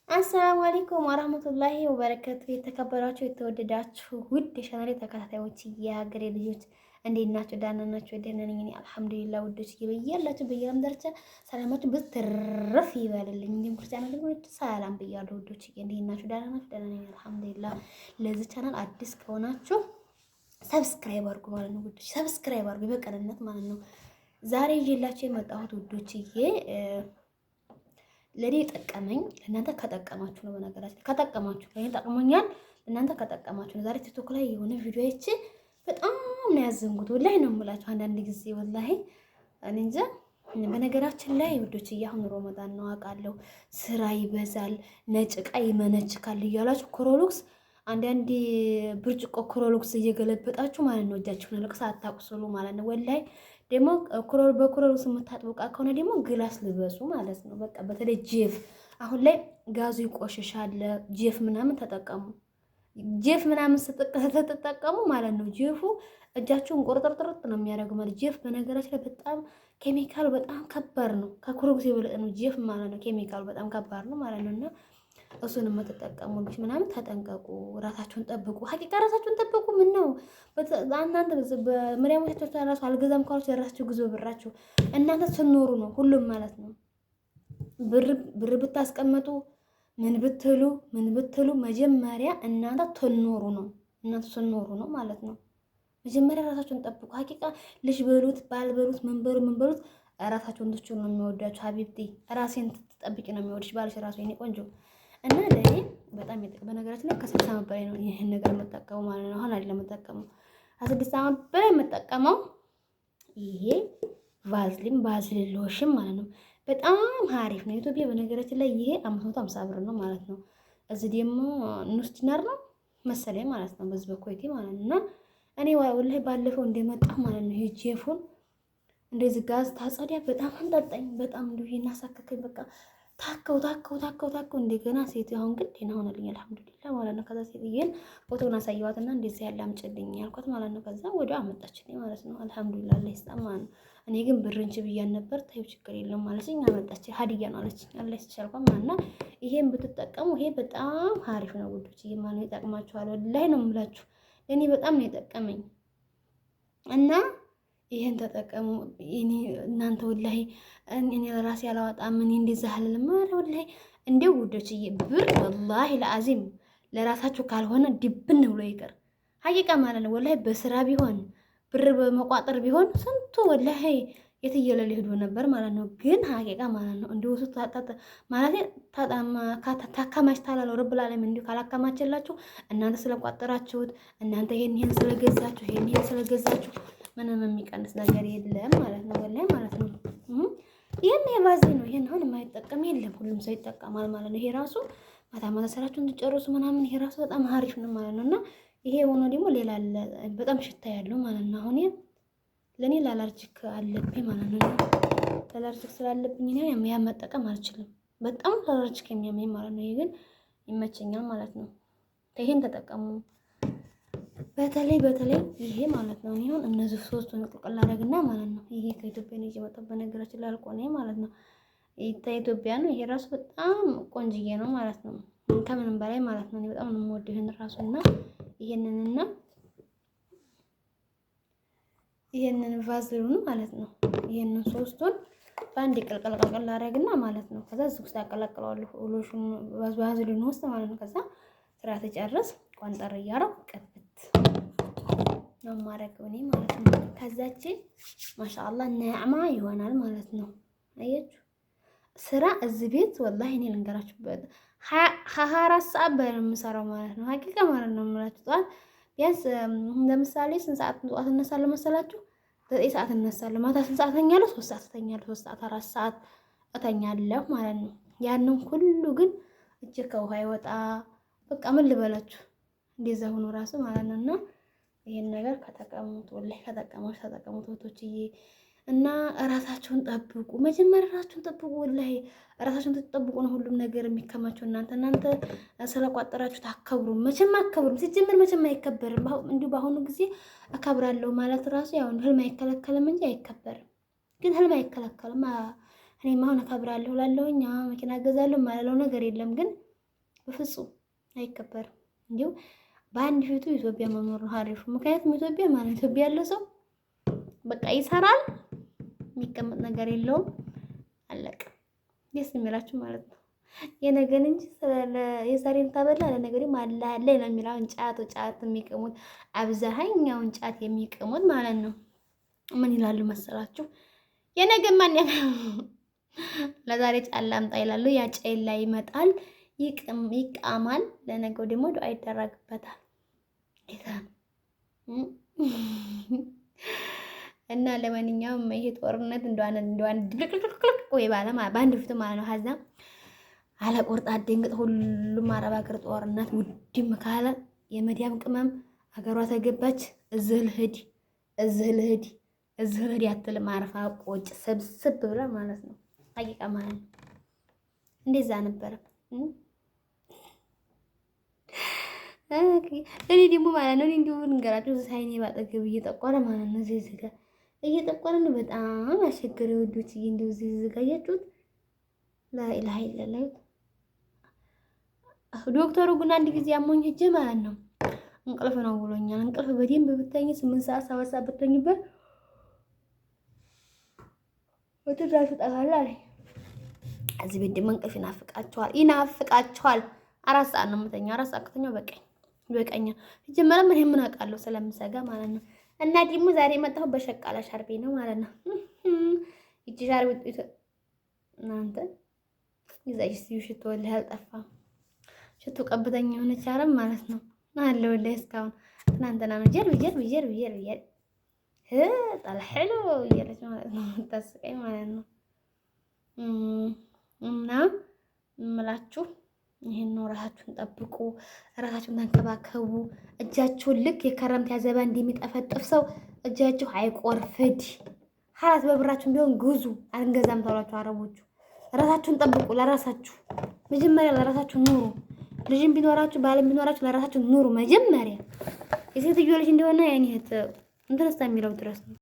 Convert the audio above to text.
السلام عليكم ورحمة الله وبركاته። የተከበራችሁ የተወደዳችሁ ውድ የቻናሌ ተከታታዮች የሀገሬ ልጆች እንዴት ናችሁ? ደህና ናችሁ? ደህና ነኝ እኔ الحمد لله። ውዶች በያላችሁ በየዓለም ዳርቻ ሰላማችሁ ብዙ ትርፍ ይበልልኝ። እንዲሁም ክርስቲያን ልጆች ሰላም ብያለሁ። ውዶች እንዴት ናችሁ? ደህና ናችሁ? ደህና ነኝ الحمد لله። ለዚህ ቻናል አዲስ ከሆናችሁ subscribe አድርጉ ማለት ነው ውዶች፣ subscribe አድርጉ በቅንነት ማለት ነው። ዛሬ ይዤላችሁ የመጣሁት ውዶችዬ ለእኔ የጠቀመኝ ለእናንተ ከጠቀማችሁ ነው። በነገራችን ከጠቀማችሁ ለእኔ ጠቅሞኛል፣ ለእናንተ ከጠቀማችሁ ነው። ዛሬ ቲክቶክ ላይ የሆነ ቪዲዮ አይቼ በጣም ነው ያዘንኩት። والله ነው የምላችሁ። አንዳንድ ጊዜ والله እኔ እንጃ። በነገራችን ላይ ውዶች አሁን ሮመዳን ነው አውቃለሁ፣ ስራ ይበዛል፣ ነጭ ዕቃ ይመነችካል እያላችሁ ክሮሎክስ አንዳንድ ብርጭቆ ክሮሎክስ እየገለበጣችሁ ማለት ነው እጃችሁን ለቅሳ አታቁስሉ ማለት ነው والله ደግሞ በክሮሎክስ የምታጥቡ ዕቃ ከሆነ ደግሞ glass ልበሱ ማለት ነው። በቃ በተለይ ጄፍ አሁን ላይ ጋዙ ይቆሽሻል። ጄፍ ምናምን ተጠቀሙ። ጄፍ ምናምን ስትጠቀሙ ማለት ነው ጄፉ እጃችሁን ቆርጥርጥርጥ ነው የሚያደርገው ማለት ጄፍ በነገራችን ላይ በጣም ኬሚካሉ በጣም ከባድ ነው። ከክሮሎክስ የበለጠ ነው ጄፍ ማለት ነው። ኬሚካሉ በጣም ከባድ ነው ማለት ነው እና እሱን የምትጠቀሙ ልጆች ምናምን ተጠንቀቁ፣ ራሳችሁን ጠብቁ። حقيقة ራሳችሁን ጠብቁ። ምን ነው እናንተ በመሪያሞቻቸው ራሱ አልገዛም ካሏችሁ የራሳችሁ ግዙ ብራችሁ። እናንተ ስትኖሩ ነው ሁሉም ማለት ነው። ብር ብታስቀምጡ ምን ብትሉ ምን ብትሉ መጀመሪያ እናንተ ትኖሩ ነው። እናንተ ስትኖሩ ነው ማለት ነው። መጀመሪያ ራሳችሁን ጠብቁ። حقيقة ልጅ በሉት ባል በሉት ምን በሉ ምን በሉት ራሳችሁን ትችሉ ነው የሚወዳችሁ። حبيبتي ራሴን ትጠብቂ ነው የሚወድሽ ባልሽ ራሱ የኔ ቆንጆ እና ለእኔ በጣም በነገራችን ላይ ከ6 ዓመት በላይ ነው ይህን ነገር የምጠቀመው ማለት ነው። አሁን አይደለም የምጠቀመው ከ6 ዓመት በላይ የምጠቀመው ይሄ ቫዝሊን ቫዝሊን ሎሽን ማለት ነው። በጣም አሪፍ ነው። ኢትዮጵያ በነገራችን ላይ ይሄ 550 ብር ነው ማለት ነው። እዚህ ደግሞ نص ዲናር ነው መሰለኝ ማለት ነው። በዚህ በኮይቲ ማለት ነው። እና እኔ والله ባለፈው እንደመጣ ማለት ነው ይሄ ጄፉን እንደዚህ ጋዝ ታጸዲያ በጣም አንጣጣኝ። በጣም እንዲሁ እናሳከከኝ በቃ ታከው ታከው ታከው ታከው እንደገና ሴት አሁን ግን ደህና ሆነልኝ الحمد لله ማለት ነው። ከዛ ሴትዬን ፎቶውን አሳየኋትና እንደዚህ ያለ አምጪልኝ ያልኳት ማለት ነው። ከዛ ወዲያው አመጣችልኝ ማለት ነው። الحمد لله አላህ ይስጣት ማለት ነው። እኔ ግን ብርንች ብያን ነበር። ታዩ ችግር የለውም ማለት ነው። አመጣች هدية ነው አለችኝ። አላህ ይስጥሽ አልኳት ማለት ነው። ይሄን ብትጠቀሙ ይሄ በጣም አሪፍ ነው ውዶች፣ ይሄ ማለት ይጠቅማችኋል። والله ነው የምላችሁ እኔ በጣም ነው የጠቀመኝ እና ይሄን ተጠቀሙ። እኔ እናንተ والله እኔ ለራሴ አላወጣም። እኔ እንደዛ አልልም። ኧረ والله እንደው ውዶችዬ ብር والله العظيم ለራሳችሁ ካልሆነ ድብን ብሎ ይቀር حقيقة ማለት ነው። والله በስራ ቢሆን ብር በመቋጠር ቢሆን ስንቱ والله የትየለለ ሄዶ ነበር ማለት ነው። ግን حقيقة ማለት ነው እንዲሁ ማለት ታካማች ታላለው رب العالمين እንዲሁ ካላካማችላችሁ እናንተ ስለቋጠራችሁት እናንተ ይሄን ይሄን ስለገዛችሁ ይሄን ይሄን ስለገዛችሁ ምንም የሚቀንስ ነገር የለም ማለት ነው። والله ማለት ነው። ይሄን የባዜ ነው። ይሄን አሁን የማይጠቀም የለም፣ ሁሉም ሰው ይጠቀማል ማለት ነው። ይሄ ራሱ ማታ ማታ ስራችሁን ትጨርሱ ምናምን ይሄ ራሱ በጣም አሪፍ ነው ማለት ነው። እና ይሄ ሆኖ ደግሞ ሌላ አለ በጣም ሽታ ያለው ማለት ነው። አሁን ለእኔ ለ allergic አለብኝ ማለት ነው። ለ allergic ስላለብኝ እኔ ያ መጠቀም አልችልም። በጣም ለ allergic የሚያመኝ ማለት ነው። ይሄ ግን ይመቸኛል ማለት ነው። ይሄን ተጠቀሙ። በተለይ በተለይ ይሄ ማለት ነው። አሁን እነዚህ ሶስቱን ቅልቅል አደረግና ማለት ነው። ይሄ ከኢትዮጵያ ነው የመጣው በነገራችን ላይ አልቆ ነው ማለት ነው። ከኢትዮጵያ ነው። ይሄ ራሱ በጣም ቆንጅዬ ነው ማለት ነው። ከምንም በላይ ማለት ነው። በጣም ነው የምወደው ይሄን ራሱና ይሄንንና ይሄንን ቫዝሊኑን ማለት ነው። ይሄንን ሶስቱን በአንድ ቅልቅል ቅልቅል አደረግና ማለት ነው። ከዛ እዚህ ውስጥ አቀላቅለዋለሁ ሎሽኑ ቫዝሊኑ ውስጥ ማለት ነው። ከዛ ስራ ተጨርስ ቋንጠር እያደረኩ ቅብት ነው የማደርገው እኔ ማለት ነው። ከዛችን ما شاء الله ناعمة ይሆናል ማለት ነው። አያችሁ ስራ እዚህ ቤት والله እኔ ልንገራችሁ 24 ሰዓት በላይ ነው የምሰራው ማለት ነው። حقيقة ማለት ነው የምላችሁ ጠዋት ቢያንስ ለምሳሌ ስንት ሰዓት ጠዋት እነሳለሁ መሰላችሁ? 9 ሰዓት እነሳለሁ። ማታ ስንት ሰዓት እተኛለሁ? 3 ሰዓት እተኛለሁ። 3 ሰዓት 4 ሰዓት እተኛለሁ ማለት ነው። ያንን ሁሉ ግን እጄ ከውሃ ይወጣ በቃ ምን ልበላችሁ እንደዛ ሆኖ ራሱ ማለት ነው። እና ይሄን ነገር ከተጠቀሙት والله ከተጠቀማችሁ ተጠቀሙት እህቶችዬ። እና ራሳችሁን ጠብቁ። መጀመሪያ ራሳችሁን ጠብቁ። والله ራሳችሁን ትጠብቁ ነው ሁሉም ነገር የሚከማቸው። እናንተ ስለቋጠራችሁ ታከብሩ መቼም አከብሩም። ሲጀምር መቼም አይከበርም። እንዲሁ በአሁኑ ጊዜ አከብራለሁ ማለት ራሱ ያው ህልም አይከለከልም እንጂ አይከበርም። ግን ህልም አይከለከልም። እኔም አሁን አከብራለሁ እላለሁኝ፣ መኪና እገዛለሁ ማለለው ነገር የለም ግን በፍጹም አይከበርም። እንዲሁ በአንድ ፊቱ ኢትዮጵያ መኖር ነው አሪፉ። ምክንያቱም ኢትዮጵያ ማለት ኢትዮጵያ ያለ ሰው በቃ ይሰራል፣ የሚቀመጥ ነገር የለውም። አለቀ። ደስ የሚላችሁ ማለት ነው። የነገን እንጂ የዛሬን ታበላ ለነገ ደግሞ አለ አለ ነው የሚለው። ጫት ጫት የሚቅሙት አብዛኛውን ጫት የሚቅሙት ማለት ነው። ምን ይላሉ መሰላችሁ? የነገ ማን ለዛሬ ጫት ላምጣ ይላሉ። ያ ጨላ ይመጣል፣ ይቃማል። ለነገው ደግሞ ዱዓ ይደረግበታል። እና ለማንኛውም ይሄ ጦርነት እንደዋን እንደዋን ድብልቅልቅልቅ ወይ ባለ በአንድ ፊቱ ማለት ነው ሀዛ አለቆርጣ አደንግጥ ሁሉም አረብ ሀገር ጦርነት ውድም ካለ የመዲያም ቅመም አገሯ ተገባች። እዚህ ልሂድ እዚህ ልሂድ እዚህ ልሂድ አትልም። አርፋ ቆጭ ሰብስብ ብላ ማለት ነው። ሀቂቃ ማለት ነው። እንደዛ ነበረ። እኔ ደግሞ ማለት ነው እኔ እንዲሁ ልንገራችሁ፣ እዚህ አይኔ ባጠገብ እየጠቆረ ማለት ነው። እዚህ እዚህ ጋር እየጠቆረ ነው። በጣም አስቸገረ ወዶች። እንዲሁ እዚህ እዚህ ጋር እያችሁት ላኢላሀ ኢለላህ። ዶክተሩ ግን አንድ ጊዜ አሞኝ ሂጅ ማለት ነው እንቅልፍ ነው ብሎኛል። እንቅልፍ በደንብ ብተኝ 8 ሰዓት 7 ሰዓት ብተኝበት ወትራሹ ጠፋል አለኝ። እዚህ ቤት ደግሞ እንቅልፍ ይናፍቃቸዋል ይናፍቃቸዋል። 4 ሰዓት ነው የምተኛው። 4 ሰዓት ከተኛው በቃኝ በቀኛ መጀመሪያ ምን ምን አውቃለሁ ስለምሰጋ ማለት ነው። እና ደግሞ ዛሬ የመጣሁት በሸቃላ ሻርቤ ነው ማለት ነው። እቺ ሻርቤ እናንተ ይዛች ሲዩ ሽቶ ወላሂ አልጠፋም። ሽቶ ቀብተኛ የሆነች አረብ ማለት ነው አለ ወላሂ እስካሁን ትናንትና ነው ጀርቢ ጀርቢ ጀርቢ ጀርቢ ጀርቢ ጣል እያለች ማለት ነው ታስቀኝ ማለት ነው። እና እምላችሁ ይሄን ነው። ራሳችሁን ጠብቁ፣ ራሳችሁን ተንከባከቡ። እጃችሁን ልክ የከረምት ያዘባ እንደሚጠፈጥፍ ሰው እጃችሁ አይቆርፍድ። ሀላት በብራችሁን ቢሆን ግዙ። አንገዛም ተብላችሁ አረቦቹ። ራሳችሁን ጠብቁ። ለራሳችሁ መጀመሪያ ለራሳችሁ ኑሩ። ልጅም ቢኖራችሁ ባልም ቢኖራችሁ ለራሳችሁ ኑሩ መጀመሪያ። የሴትዮ ልጅ እንደሆነ ያኔ እንትንስታ የሚለው ድረስ ነው።